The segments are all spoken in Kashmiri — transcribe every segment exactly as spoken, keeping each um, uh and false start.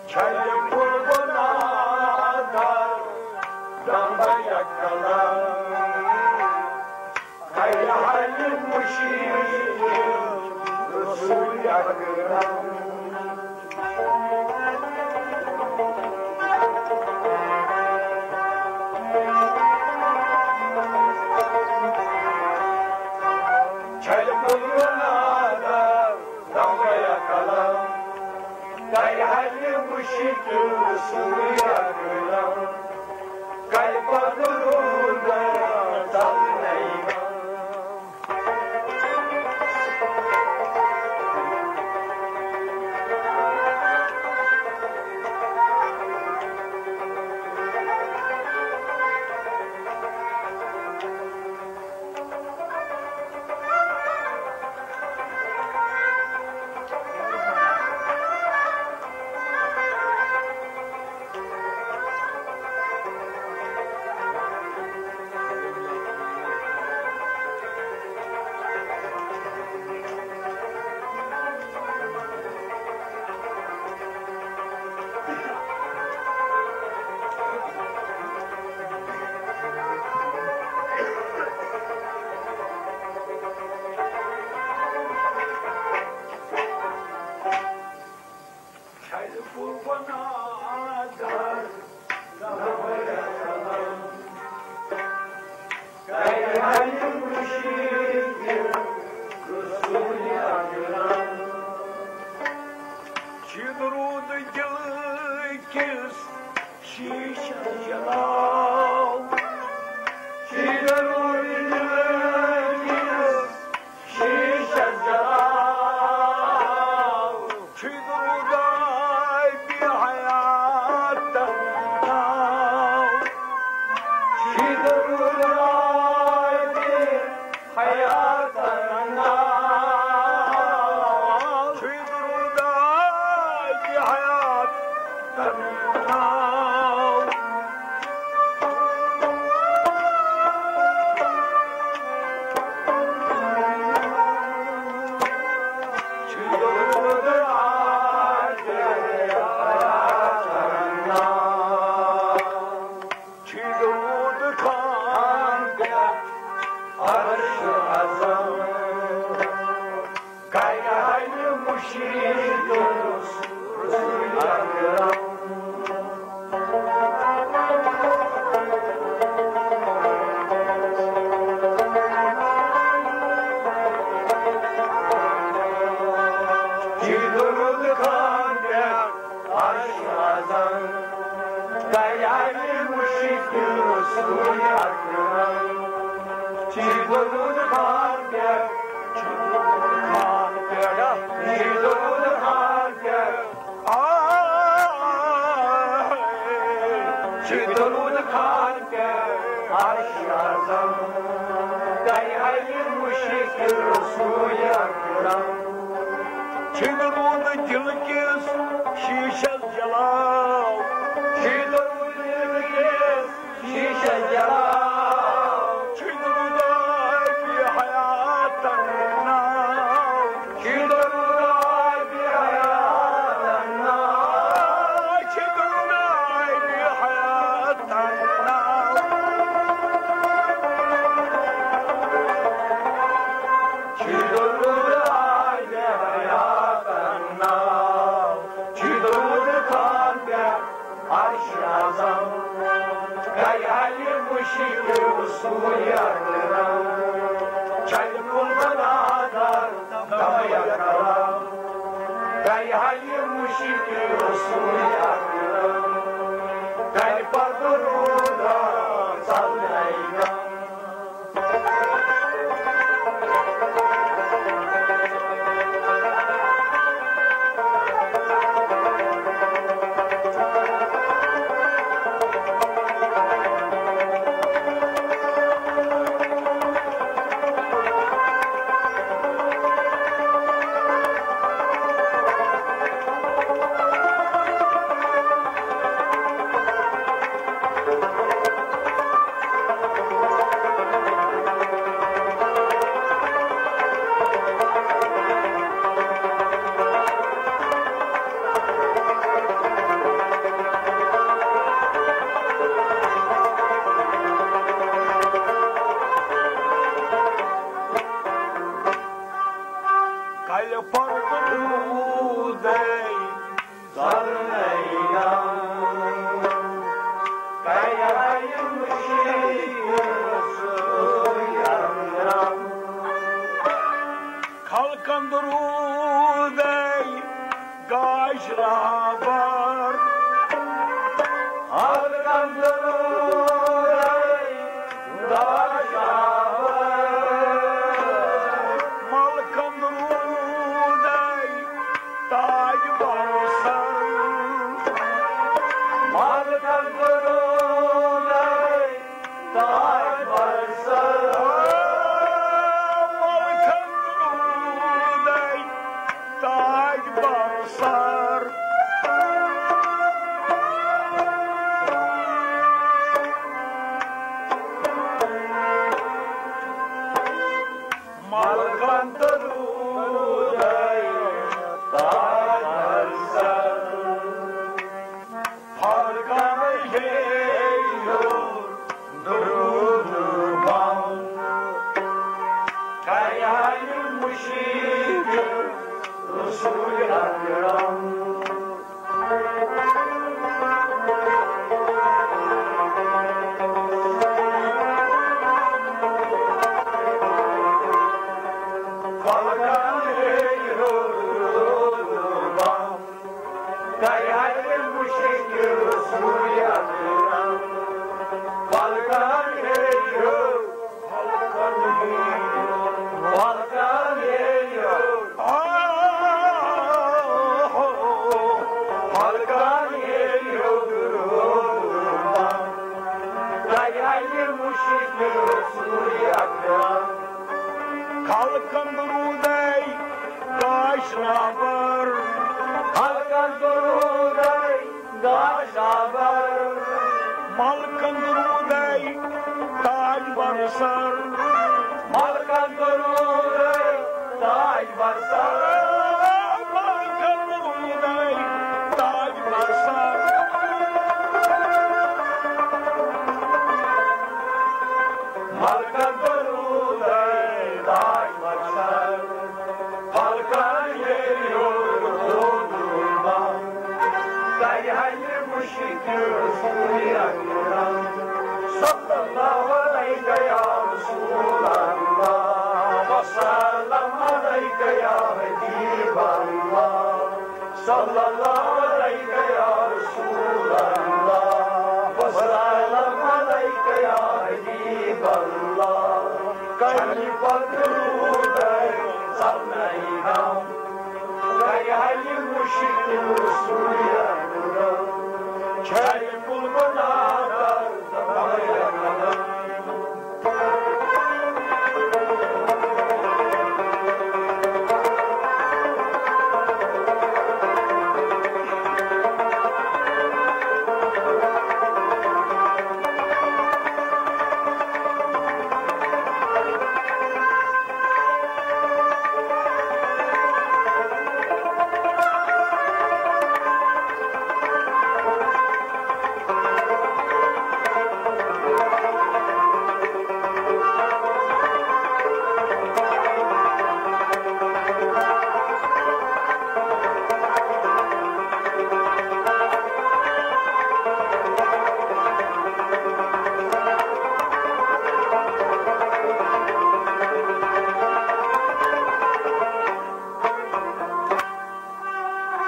چھلہِ پھُل بنادر دمبیا قلم، کرِ حل مشکل رسول اکرم۔ چھلہِ پھُل بنادر دمبیا قلم، کرِ حل مشکل رسول اکرم۔ کرِ پتہٕ روٗدر ژلنَے غم۔ چھلہِ پھُل بنادر دمبیا قلم، کرِ حل مشکل رسول اکرم۔ چھُ درود دل کِس شیشس جلاو، چھُ درود دل کِس شیشس جلاو، چھُ درود دل حیاتن ناو، چھُ درود دل حیاتن ناو، چھُ درود دل حیاتن ناو۔ چھُ درود خان پٮ۪ٹھ عرش اعظم، کرِ حل مشکل رسول اکرم۔ چھُ درود خان پٮ۪ٹھ عرش اعظم، کرِ حل مشکل رسول اکرم۔ چھُ درود خان پٮ۪ٹھ، چھُ درود خان پٮ۪ٹھ، چھُ درود خان پٮ۪ٹھ۔ آ، چھُ درود خان پٮ۪ٹھ عرش اعظم، کرِ حل مشکل رسول اکرم۔ چھُ درود دل کِس شیشس جلاو، چھُ درود دل کِس شیشس جلاو، چھُ درود دل حیاتن ناو، چھُ درود دل حیاتن ناو، چھُ درود دل حیاتن ناو۔ چھُ درود دل حیاتن ناو، چھُ درود خان پٮ۪ٹھ عرش اعظم، کرِ حل مشکل رسول اکرم۔ چھلہِ پھُل بنادر دمبیا قلم، کرِ حل مشکل رسول اکرم۔ کرِ پتہٕ روٗدر ژلنَے غم۔ خلقن درودے گاش رابر۔ خلقن درودے گاش رابر۔ ملکن درودے تاج بر سر۔ ملکن درودے تاج بر سر۔ ملکن درودے تاج بر سر۔ ملکن درودے تاج بر سر۔ ہر کانٛہہ ہیٚیہِ درود بم، کیٛازِ مُشکِل رسول اکرم۔ ہر کانٛہہ ہیٚیہِ درود بم، کیٛازِ مُشکِل رسول اکرم۔ پلکن ہیٚیِو، پلکن ہیٚیِو، پلکن ہیٚیِو۔ آ، ہو، پلکن ہیٚیِو، کیٛازِ مُشکِل رسول اکرم۔ خلقن درودے گاش رابر۔ خلقن درودے گاش رابر۔ ملکن درودے تاج بر سر۔ ملکن درودے تاج بر سر۔ ملکن درودے تاج بر سر۔ ملکن درودے تاج بر سر۔ پلکن ہیٚیِو، تۄہہِ ہیٚیہِ مُشکِل رسول اکرم۔ صلی اللہ علیک یا رسول اللہ، وسلم علیک یا حبیب اللہ۔ صلی اللہ علیک یا رسول اللہ، وسلم علیک یا حبیب اللہ۔ کنہِ پتہٕ روٗدے ژلنَے غم، کیٛاہ یہِ مُشکِل سُے اکرم؟ چھَے کُل گۄناہ در تہٕ بغیر قدم۔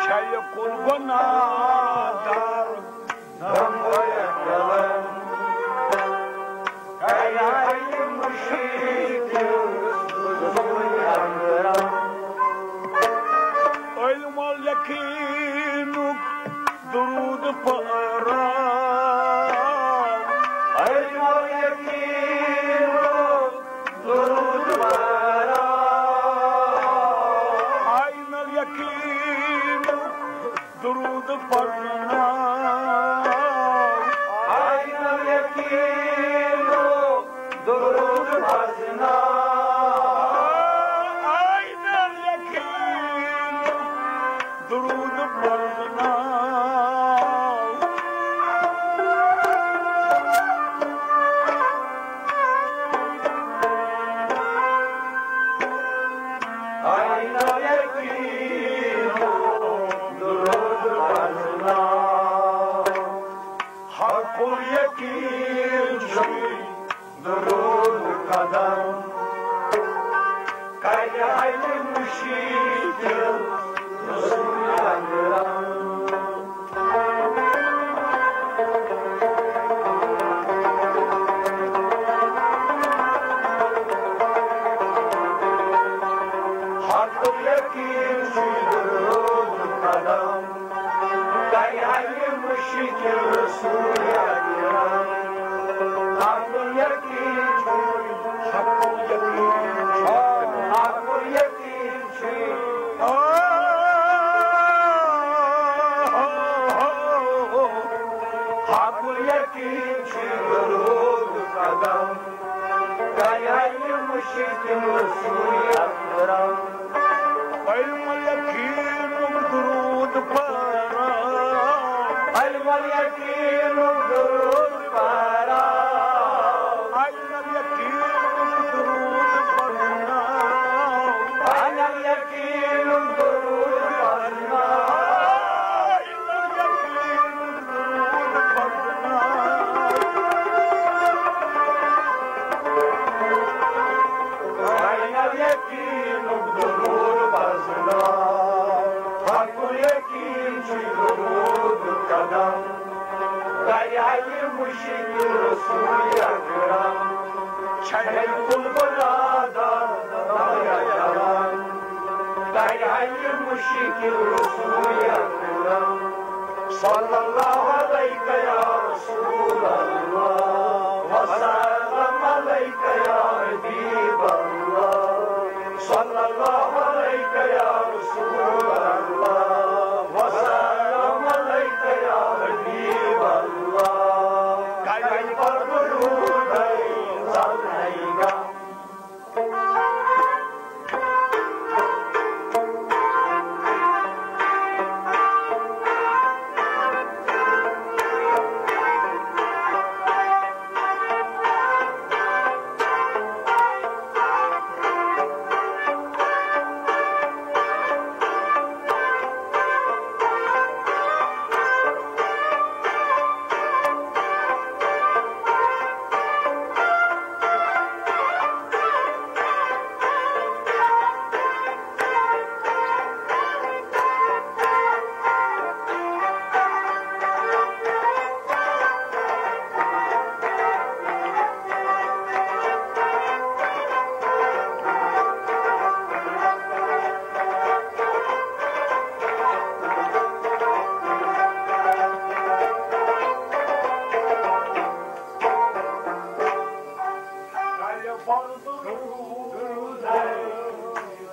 چھَے کُل گۄناہ در۔ علم الیقینُک درود پران۔ علم الیقینُک درود پران۔ عین الیقینُک درود پرناو۔ عین الیقین درود پرناو۔ عین الیقین درود پرناو۔ عین الیقین درود پرناو۔ یہِ مُشکِل رسول اکرم۔ حق الیقین چھُ، حق الیقین چھُ، حق الیقین چھُ۔ حق الیقین چھُ درود قدم۔ کیٛاہ یہِ مُشکِل رسول اکرم۔ علم یقینُک درود پرو۔ علم یقینُک درود پرو۔ علم یقینُک درود پرو۔ علم یقینُک درود پرو۔ علم یقینُک درود پرو۔ عین الیقینُک درود پرزناو۔ حق الیقین چھُ درود قدم۔ دریا مُشکِل رسول اکرم۔ چھے قلب نادان، دریا جوان۔ دریا مُشکِل رسول اکرم۔ صلی اللہ علیک یا رسول اللہ، وسلم علیک یا حبیب اللہ۔ صلی اللہ علیک یا رسول اللہ، وسلم علیک یا حبیب اللہ۔ کئی پر درود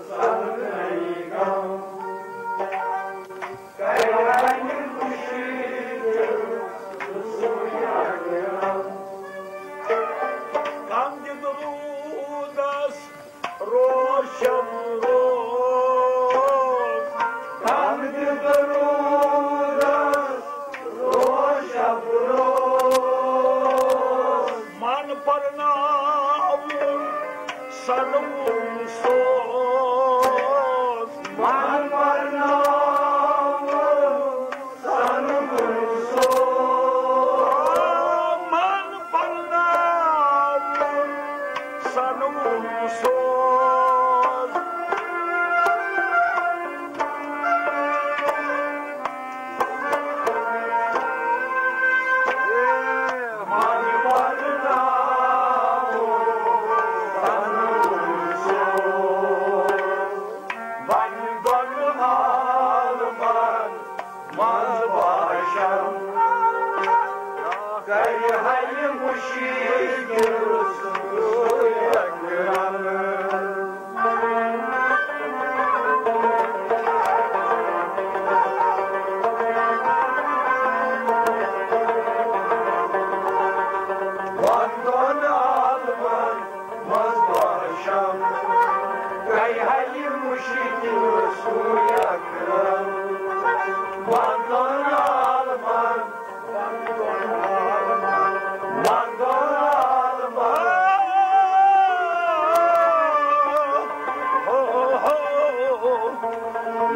زلنیگا۔ کم دِ درودس روز شب روز۔ کم دِ درودس روز شب روز۔ من پرناوُن سنوُن سوز۔ من پرناوُن سنوُن سوز۔ من پرناوُن سنوُن سوز۔ وندن عالمن منٛز باشم، گٔے حلیم مُشکِل رسول اکرم۔ وندن عالمن، وندن عالمن، وندن عالمن۔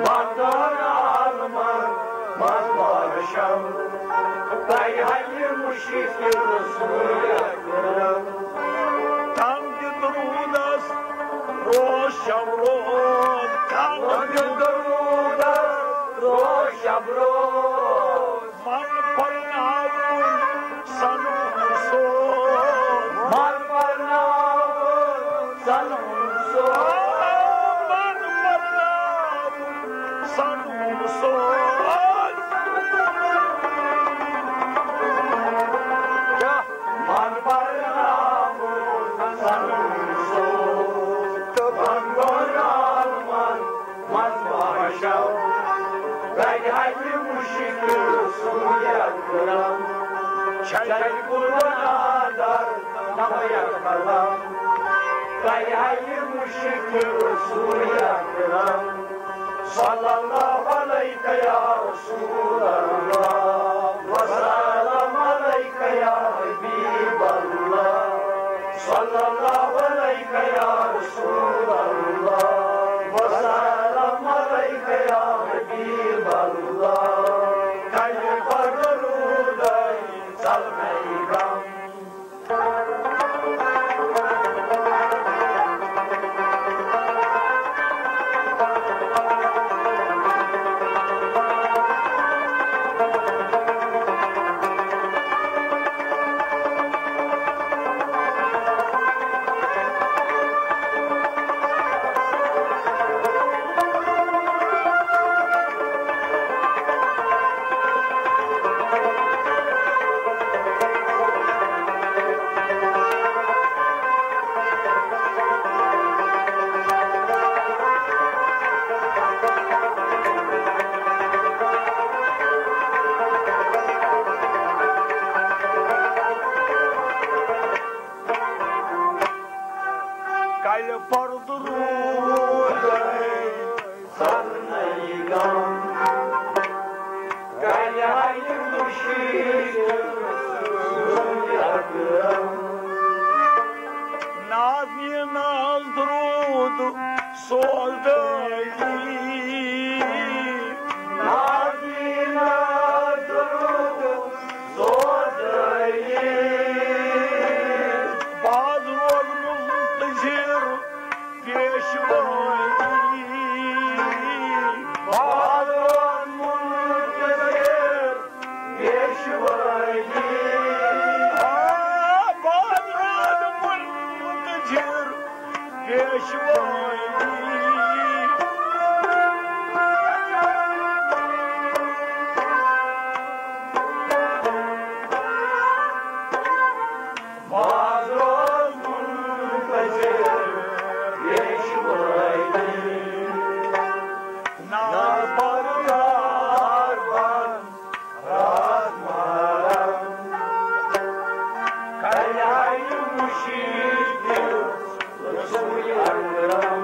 وندن عالمن منٛز باشم، گٔے حلیم مُشکِل رسول اکرم۔ تنگ درودس روز شب روز، تنگ درودس روز شب روز۔ من پرناوُن سنوُن سوز۔ من پرناوُن سنوُن سوز۔ من پرناوُن سنوُن سوز۔ مشکل سوی اکرم، چھلہِ گناہگار نمے اکرم۔ تۄہہِ ہایہِ مشکل سوی اکرم۔ صلی اللہ علیک یا رسول اللہ، وسلم علیک یا حبیب اللہ۔ صلی اللہ علیک یا رسول اللہ، وسلم علیک یا حبیب اللہ۔ کلہِ پرٕ درود، ژلنَے غم۔ کلہِ پردٕ روٗد سرنَے غم۔ کلہِ آیہِ مُشکِل سوٗزِ اکرم۔ ناز نہِ ناز درود سوز دٲری۔ ناز نہِ ناز درود سوز دٲری۔ باز روز منتظر پیشوٲیی۔ باز روز منتظر پیشوٲیی۔ آ، باز روز منتظر پیشوٲیی۔ باز روز منتظر پیشوٲیی۔ ناز پردار بند راز محرم۔ کلہِ آیہِ مُشکِل سوی اکرم۔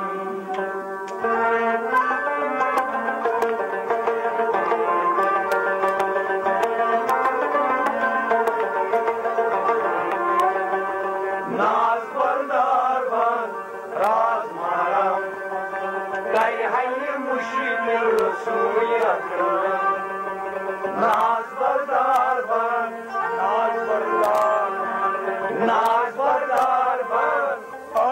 ناز بردار بند راز محرم۔ کلہِ آیہِ مُشکِل سوی اکرم۔ ناز بردار بند، ناز بردار، ناز بردار بند۔ آ،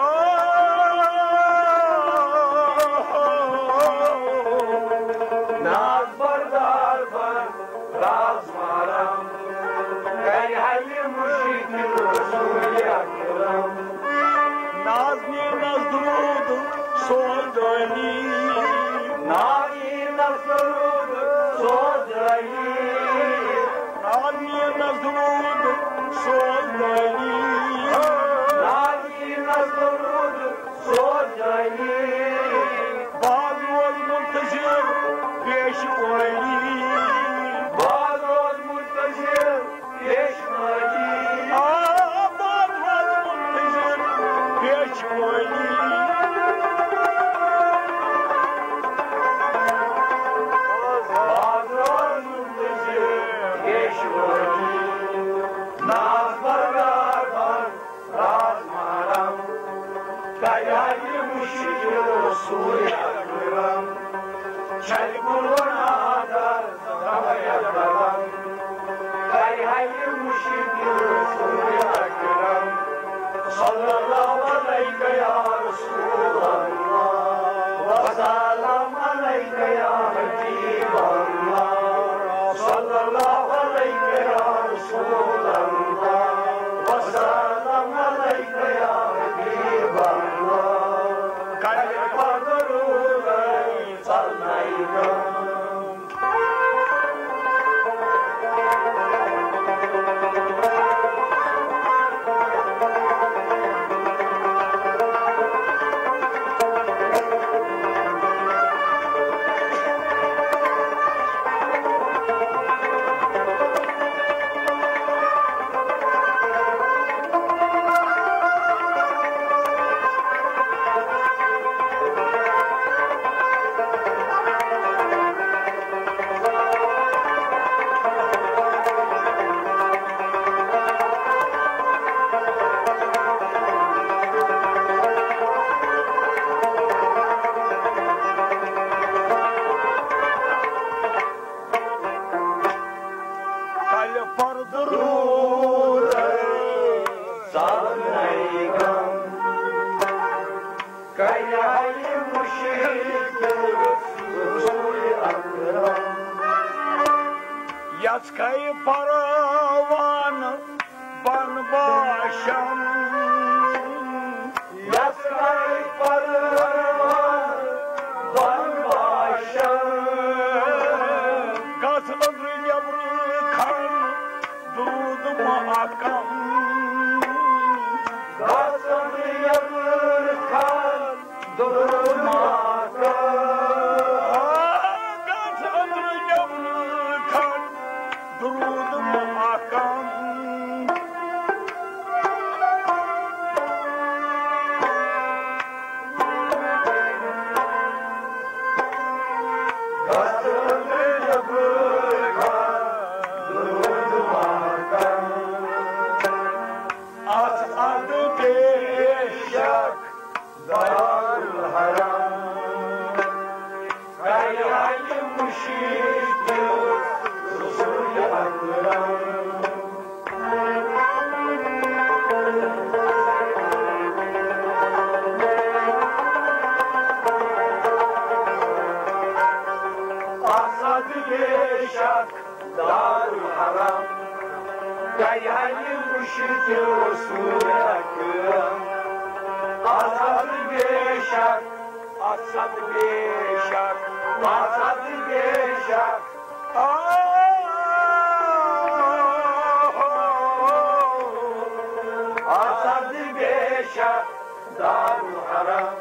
ناز بردار بند، راز محرم۔ کلہِ آیہِ مُشکِل سوی اکرم۔ ناز نہِ ناز درود سوز دٲری۔ ناز نہِ ناز درود سوز دٲری۔ ناز نہِ ناز درود سوز دٲری۔ ناز نہِ ناز درود سوز دٲری۔ باز روز منتظر پیشوٲیی۔ باز روز منتظر پیشوٲیی۔ آ، باز روز منتظر پیشوٲیی۔ باز روز منتظر پیشوٲیی۔ ناز بردار بند راز محرم۔ کلہِ آیہِ مُشکِل سوی اکرم۔ چھلہِ گناہگار نمے اکرم۔ کلہِ آیہِ مُشکِل سوی اکرم۔ صلی اللہ علیک یا رسول اللہ، وسلام علیک یا حبیب اللہ۔ صلی اللہ علیک یا رسول اللہ، وسلام علیک یا حبیب اللہ۔ کلہِ پردٕ روٗدے ژلنَے غم۔ پردٕ روٗدَے ژلنَے غم۔ کَرِ ہا یہِ مُشکِل رسول اکرم۔ یَژھ کَرِ پروانہٕ بن باشم۔ یَژھ کَرِ پروانہٕ بن باشم۔ گژھ أنٛدرٕ نٮ۪برٕ کھن درود ما کم۔ گژھ أنٛدرٕ نٮ۪برٕ کھن درود ما کم۔ گژھ أنٛدرٕ نٮ۪برٕ کھن درود ما کم۔ اسعد بے شک دارالحرم۔ کَرِ ہا یہِ مُشکِل رسول اکرم۔ اسعد بے شک دارالحرم۔ کَرِ ہا یہِ مُشکِل رسول اکرم۔ اسعد بے شک، اسعد بے شک، اسعد بے شک۔ آہ، اسعد بے شک دارالحرم۔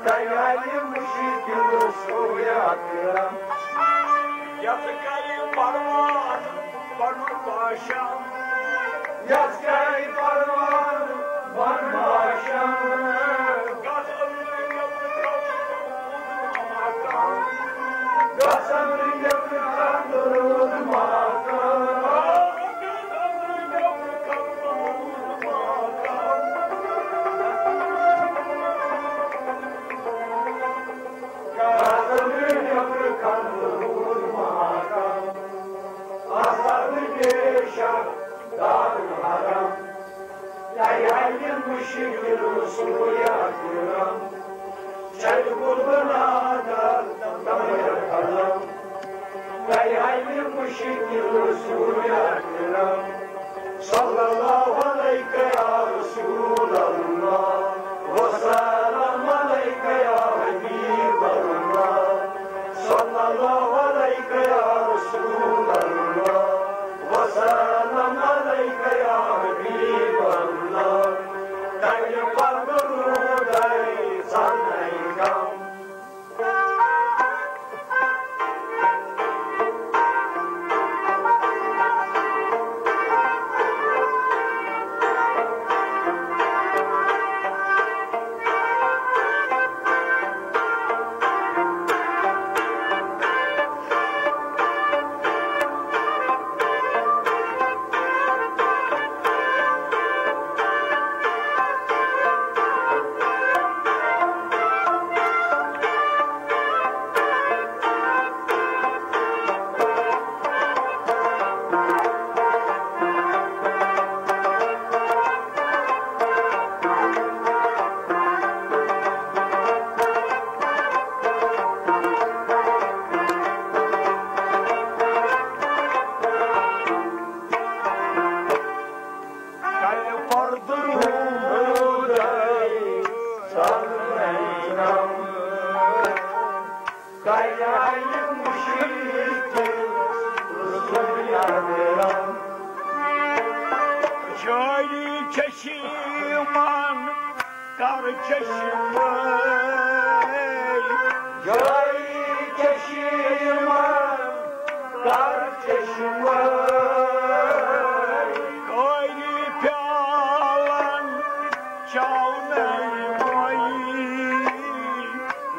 کَرِ ہا یہِ مُشکِل رسول اکرم۔ یَتھ کَرِ پروان پنُن باشم۔ یَتھ کَرِ پروان پنُن باشم۔ گژھ أنٛدرٕ نٮ۪برٕ کھن درود ما کم۔ گژھ أنٛدرٕ نٮ۪برٕ کھن درود ما کم۔ اسعد بے شک دارالحرم۔ کَرِ ہا یہِ مُشکِل رسول اکرم۔ چلہِ گُلبن آدر تمر قلم۔ کَرِ ہا یہِ مُشکِل رسول اکرم۔ صلی اللہ علیک یا رسول اللہ، وسلم علیک یا حبیب اللہ۔ صلی اللہ علیک یا رسول اللہ، وسلم علیک یا حبیب اللہ۔ کَرِ پردٕ روٗدَے ژلنَے غم۔ کَرِ پردٕ روٗدَے ژلنَے غم۔ کَرِ ہا یہِ مُشکِل رسول اکرم۔ جاری چشمان کر چشمے۔ جاری چشمان کر چشمے۔ کٲری پیالن چاونَے مۄیی۔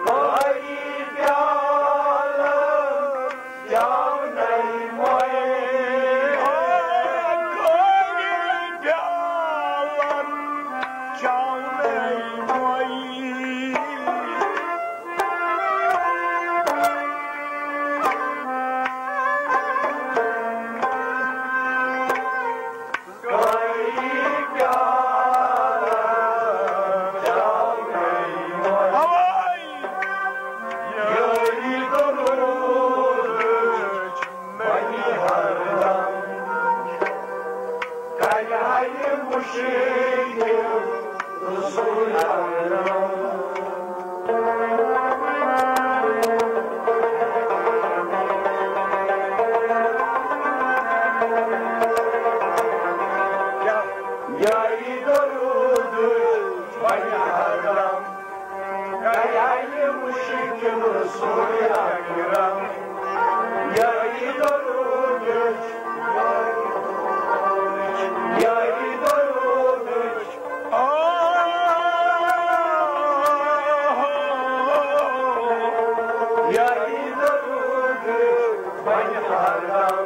کٲری پیالن چاونَے مۄیی۔ کٲری پیالن چاونَے مۄیی۔ یاری درود بنہِ ہردم، کرِ حل مشکل رسول اکرم۔ یاری درود، یاری درود، آہ، یاری درود بنہِ ہردم،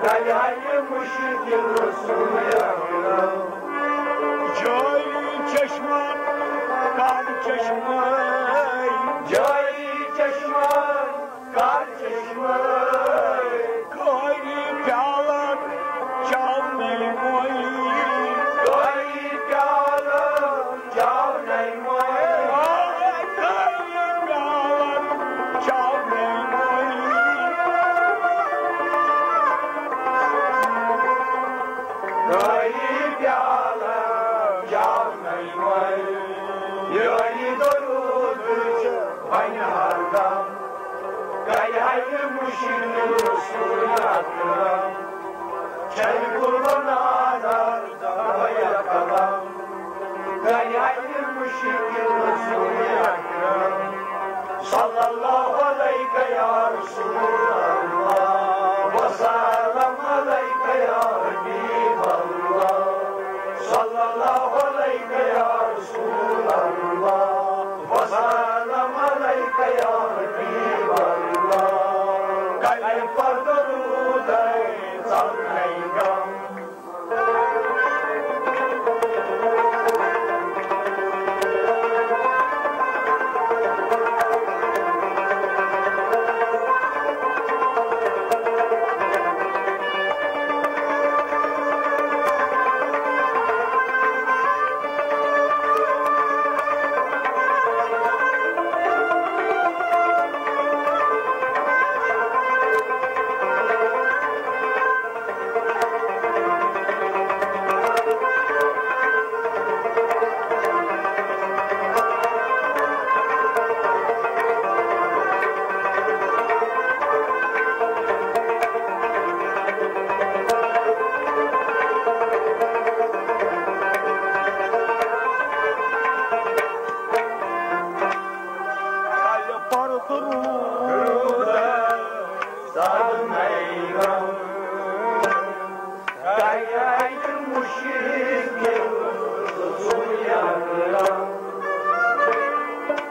کرِ حل مشکل رسول اکرم۔ جاری چشمہ، کار چشمہ، جاری چشمہ، کار چشمہ، کاری پیالہ چاونَے وۄنۍ۔ کاری پیالہ چاونَے وۄنۍ۔ آ، کاری پیالہ چاونَے وۄنۍ۔ کاری پیالہ چاونَے وۄنۍ۔ یاری درود چھُ وۄنۍ ہردم، کرِ حل مشکل رسول اکرم۔ چلہِ قربان آزاد دویا قلم، کرِ حل مشکل رسول اکرم۔ صلی اللہ علیک یا رسول اللہ، وسلم علیک یا حبیب اللہ۔ صلی اللہ علیک یا رسول اللہ، وسلم علیک یا حبیب اللہ۔ کلہِ پر درود ژلنَے غم۔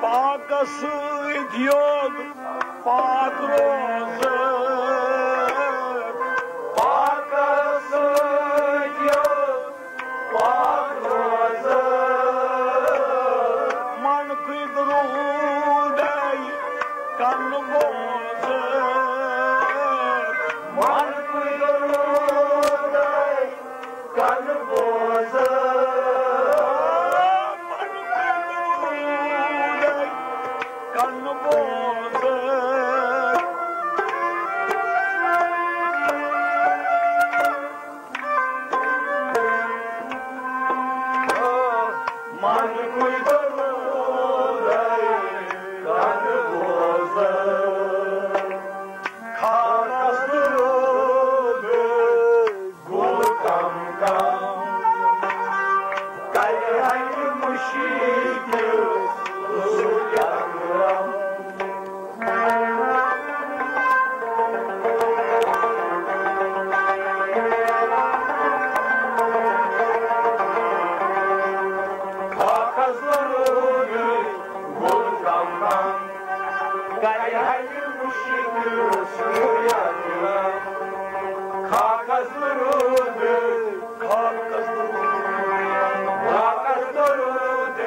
پاکس سۭتۍ یوت پاک روزٕ۔ پاکس سۭتۍ یوت پاک روزٕ۔ من کُے درودے کن بوزٕ۔ من کُے درودے کن بوزٕ۔ من کُے درودے کن بوزٕ۔ من کُے درودے کن بوزٕ۔ خاکس درود گُل کم کم۔ کرِ حل مشکل رسول اکرم۔ خاکس درود گُل کم کم۔ کرِ حل مشکل رسول اکرم۔ خاکس درود، خاکس درود، خاکس درود۔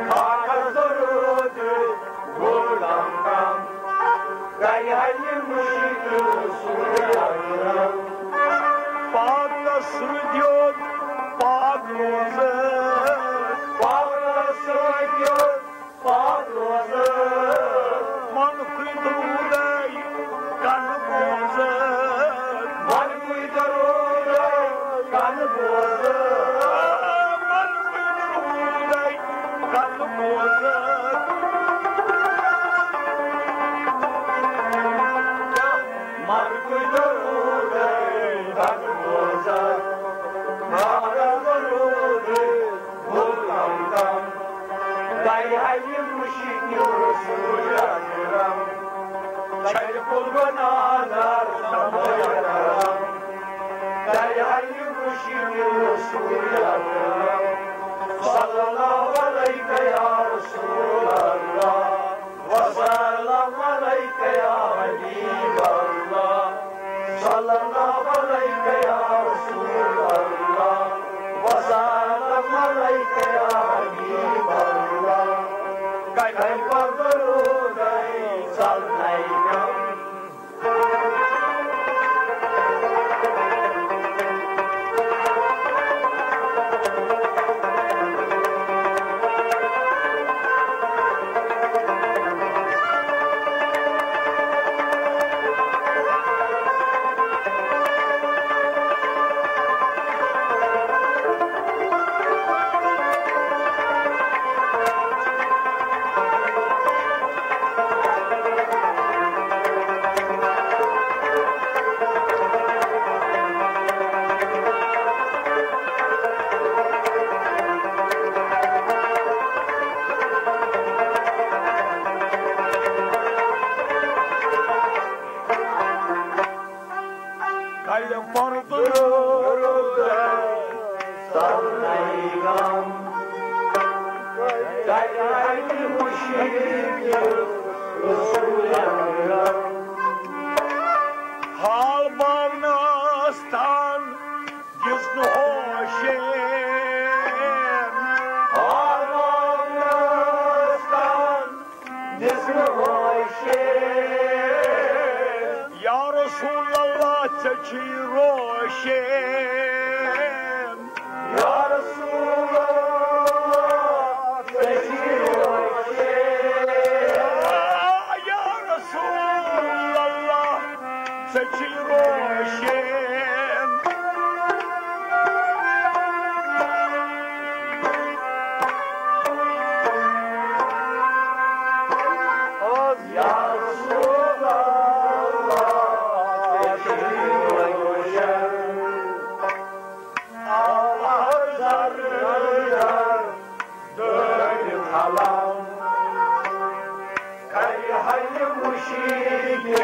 خاکس درود گُل کم کم۔ کرِ حل مشکل رسول اکرم۔ پاکس سۭتۍ یوت پاک روزٕ۔ پاکس سۭتۍ یوت پاک روزٕ۔ من کُے درودے کن مرکُے درودے حق بوزان، مارا درودے بول کم کم۔ دَیہِ ہَنہِ مُشِکہِ رسول اکرم، چھلہِ کُل گۄناہگار سمجھ کرم۔ دَیہِ ہَنہِ مُشِکہِ رسول اکرم، صلی اللہ علیک یا رسول اللہ، وسلم علیک یا حبیب اللہ، صلی اللہ علیک یا رسول اللہ، وسلم علیک یا حبیب اللہ۔ کتھے پتھ درودے ژلنے کم۔ کلہِ پردٕ سرنَے غم، کلہِ اَکہِ مُشِکہِ رسول اکرم۔ حال باونَس تان دِژ نہٕ ہوشے۔ حال باونَس تان دِژ نہٕ ہوشے۔ یا رسول اللہ، ژےٚ چھُے روشے۔ یا رسول اللہ، ژےٚ چھُے روشے۔ یا رسول اللہ، ژےٚ چھُے روشن۔ یا رسول اللہ، ژےٚ چھُے روشن۔ آ، زر، زر۔ دٲرِتھ حلال۔ کَرِ ہَنہِ مُشِکہِ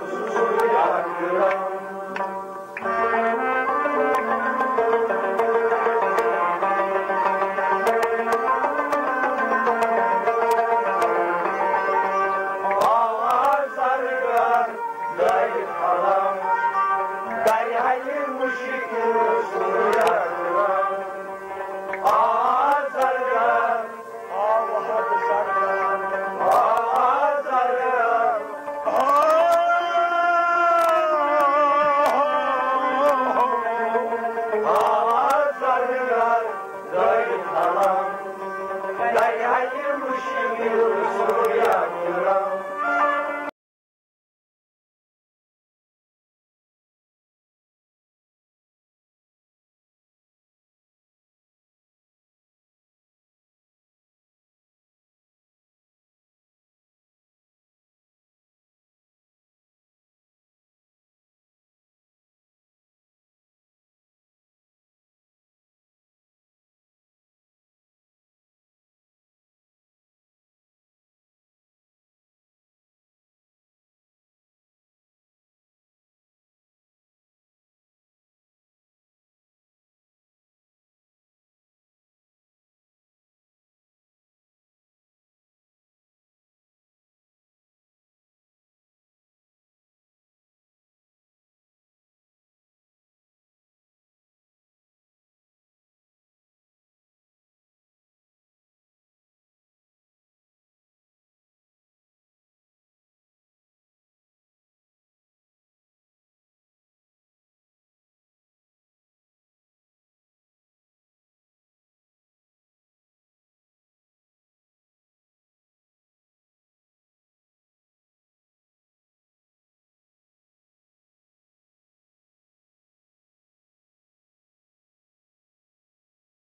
رسول اکرم۔